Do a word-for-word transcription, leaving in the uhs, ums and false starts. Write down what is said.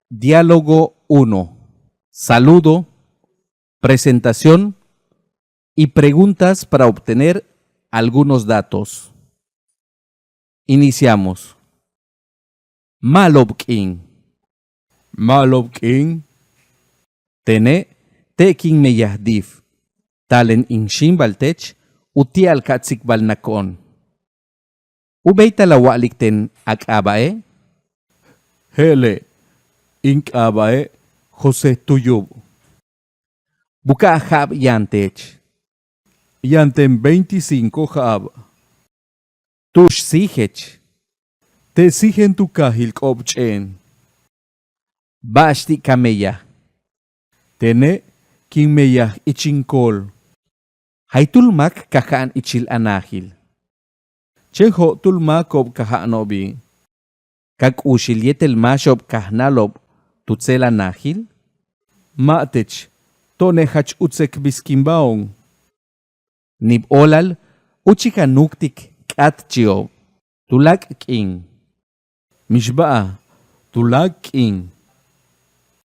Diálogo uno. Saludo, presentación y preguntas para obtener algunos datos. Iniciamos. Ma'alob k'iin. Ma'alob k'iin. Tene' te' kin meyaj D I F. Taalen in xíimbal tech uti'al ka tsikbalnako'on. U béeytal a wa'alik ten a k'aaba'e'? Je'ele', in k'aaba'e' José Tuyub. Buka'aj ja'ab yaan tech? Yaan ten veinticinco ja'ab. Tu'ux síijech? Te' síijen tu kaajil K'ob Ch'éen. Ba'ax ti' ka meyaj? Tene' kin meyaj ich in kool. Jaytúul máak ka ja'an ichil a najil? Chéen jo'otúul máako'ob ka ja'ano'obi'. ¿Ka k'uuxil yéetel máaxo'ob kajnáalo'ob tu tseel a najil? Ma' tech, to'one' jach utse' k biskinbao'on. Níib óolal úuchik a nuuktik k'áatchi'ob. Tuláak' k'iin. Mixba'al, tuláak' k'iin.